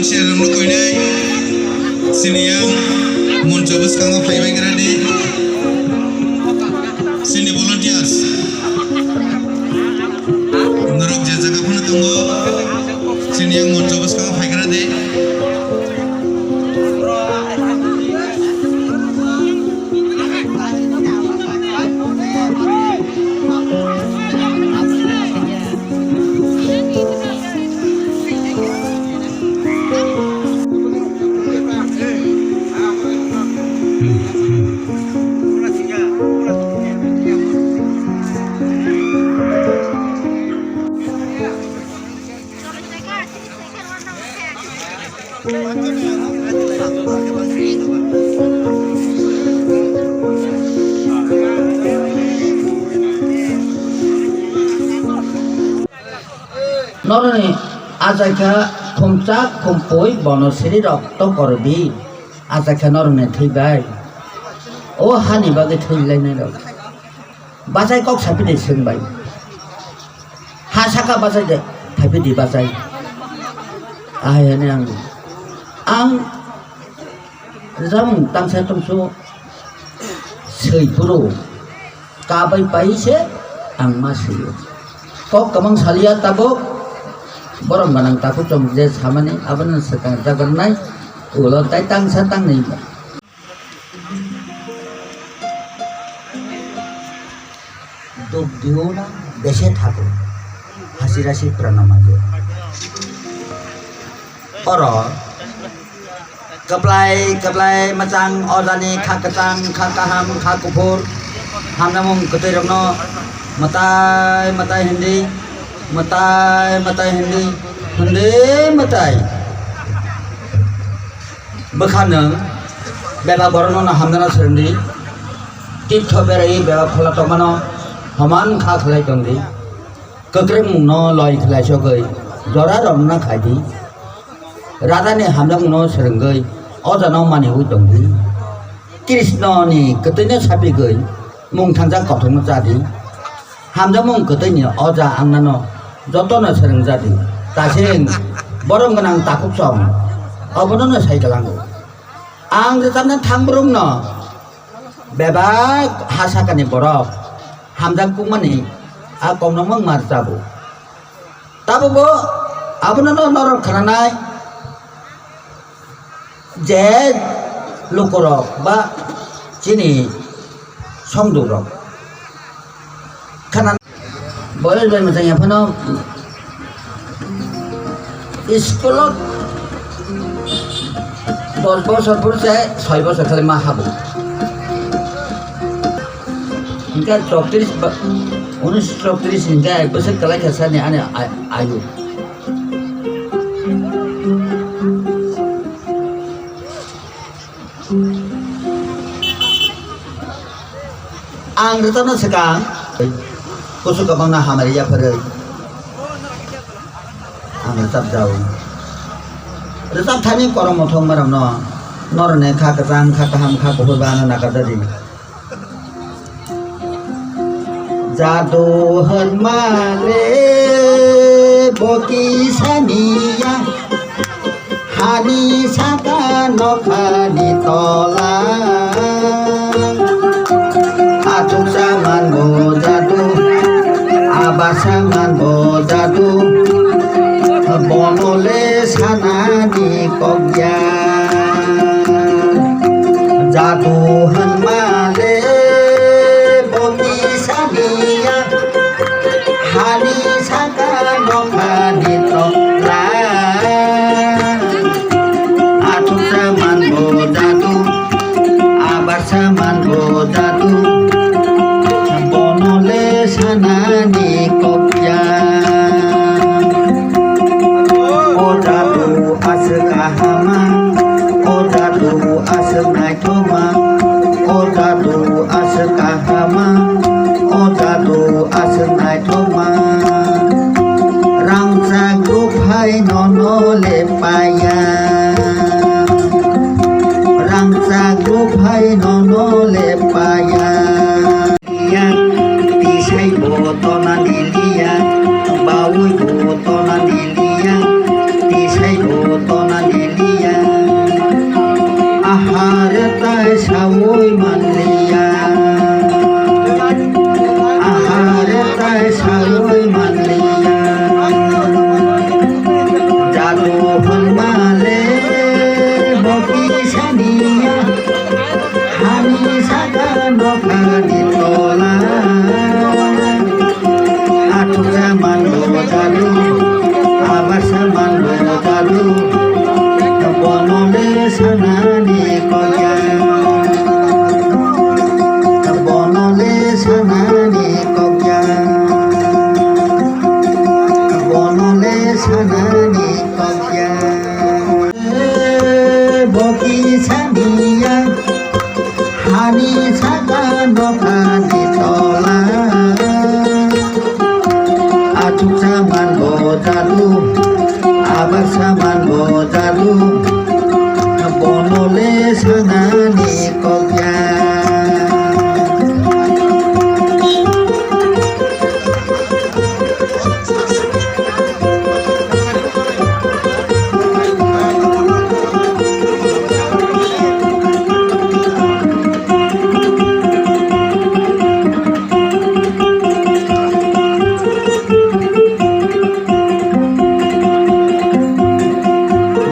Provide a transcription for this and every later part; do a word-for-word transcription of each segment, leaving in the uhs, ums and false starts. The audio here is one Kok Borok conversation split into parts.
Cherwng no koinai, chini yang moncho bwskango phaibai gra di. Chini volunteers. Norok je jaga phano tongo, chini yang moncho bwskango phaigra di. Noroni achaikha khumchak khumpui bono siri rokto korbi achaikha noroni thwibai. O hani bagwi thwilainai rok. Bachai kok sapidi swngbai. Ha saka bachai de, phaipidi bachai. Ahai hwnwi ang, ang rwchapmung tangsa tongsu swi phuru kabai pai se ang ma swi. Kok kwmang salia tabuk borom gwnang takhuk chong je samani abono swkang jagarnai ulo tai tangsa tangnwi. Duk diuna bese thago, hasi rasi prana majo. Oro kwplai kwplai mwchang ojani kha kwchang kha kaham kha kuphur hamnamung kwtwi rokno mwtai mwtai hindi mwtai mwtai hindi hindi mwtai. Bwkha nwng bebak borokno no hamjana swrwngdi. Tirtho beraiwi bebak phola tongmano homan kha khlai tongdi. Kwkrwngmungno loi khlai sogwi jora romna khaidi. Radhani hamjakmungno swrwngwi ojano maniwi tongdi. Krishnoni kwtwino sapigwi mung thangjak kothokno chadi. Hamjakmung kwtwini oja angnano jotono swrwngjadi. Tasing borom gwnang takhuk song obono no sai kwlango. Ang rwchapna thangbrumno bebak ha sakani borok hamjak kukmani a kokno mangma rwchabo. Tabukbo abono no norok khnanai. Je lukurok ba chini songdukrok khana boyos bai mwchang ya phano school o dos bosor phuru se soi bosor khali ma habo. Hingke chowtris ba, unis chowtris hingke ek bosor kalai kha sani ani a-, ayu. Ang rwchapna swkang kusu kwbangno hamari yapharwi ang rwchapjao. Rwchapthani kormo thwngmarokno norokni kha kwchang, kha kaham, kha kuphur ba ano nakarjadi. Jadu hwnma le bo kisa niya, hani saka nokhani tola. Achuksa manbo jadu, abasa manbo jadu, bono le sanani kokya. Jadu hwnma le bo kisa niya, hani saka nokhani tola. Achuksa manbo jadu, abasa manbo jadu, bono le sanani kokya. O jadu aswk kahama, o jadu aswk naithoma, o jadu aswk kahama, o jadu Saman bo jadu, bono le sanani kokya.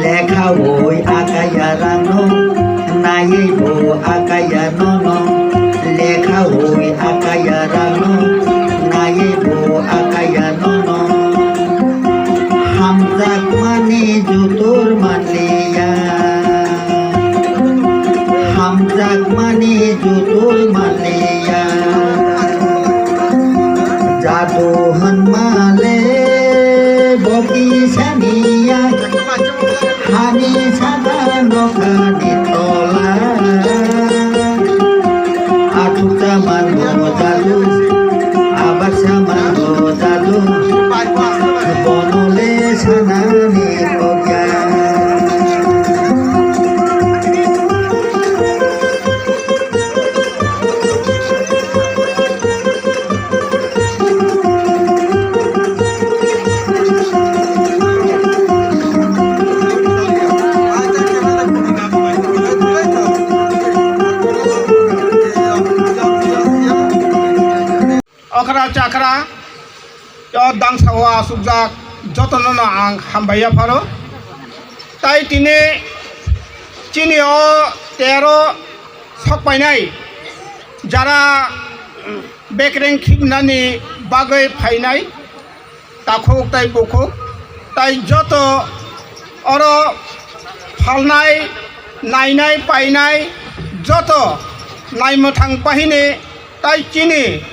Lekha oi akaya rangno, naiwi bo akaya nono. Lekha oi akaya rangno, naiwi bo akaya nono. Hamjakmani jutur manliya. Hamjakmani jutur manliya. Jadu hwnmale boki saniya. Hani sada nokhani tola. Athukjaman bo jadu, abar saman bo jadu, bono le sanani kokya. Okra chakra, o dangsa o asukjak jotono no ang hambai yapharo. Tai tini chini o tero sok painai jara bekreng khibnani bagwi phainai takhuk tai bukhuk tai joto oro phalnai, nainai, painai joto naimwthang bahini tai chini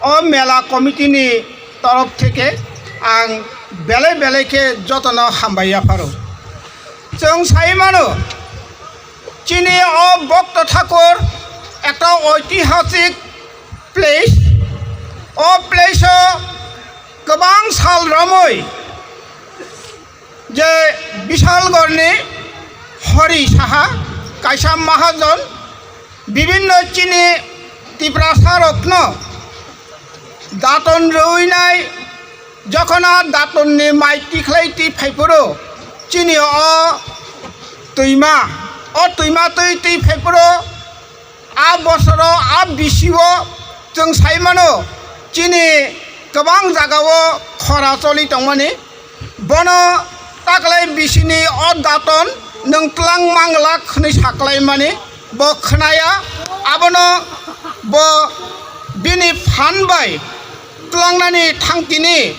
o mela committee ni torof theke ang belai belai khe jotono hambai yapharo. Chwng sai mano, chini o Bhakta Thakur ekta oitihasik place. O place o kwbang sal romwi je Bishalgarhni Hari Saha, kaisa mahajon, bibinno chini Tiprasa rokno daton rwinai, jokhon a datonni mai tikhlai twi phaiphuru chini o twima, o twima twi twi phaiphuru a bosoro, a bisio chwng sai mano, chini kwbang jagao khora choli tongmani. Bono taklai bisini o daton nwng tlang manglak hwnwi saklaimani bo khnaya. Abono bo bini phan bai tlangnani thangtini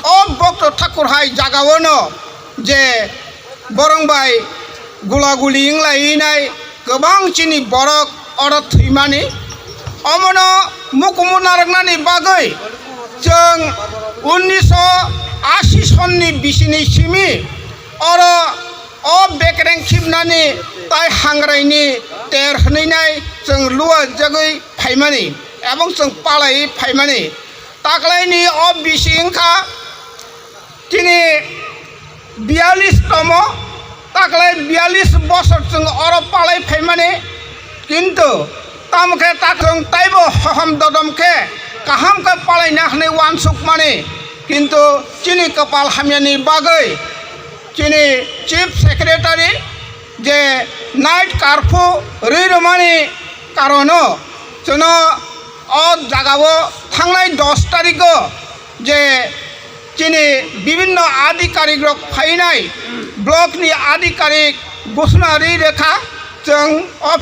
o Bhakta Thakur hai jagaono je borong bai gula guli wnglai nai kwbang chini borok oro thwimani. Omono mukumu narwknani bagwi chwng unniso ashi sonni bisini simi oro o bekreng khibnani tai hangraini ter hwnwi nai chwng luajagwi phaimani ebong chwng palaiwi phaimani. Taklaini o bisi wngkha chini biyalish tomo, taklai biyalish bosor chwng oro palai phaimani, kintu tamo khe ta chwng taibo hohom dodom khe kaham khe palaina hwnwi uansukmani, kintu chini kwpal hamyani bagwi chini chief secretary je night curfew rwi rwmani karono chwngno o jagao thangnai dos tarikgo je chini bibinno adhikarik rok phainai block ni adhikarik ghoshona rwi rwkha chwng o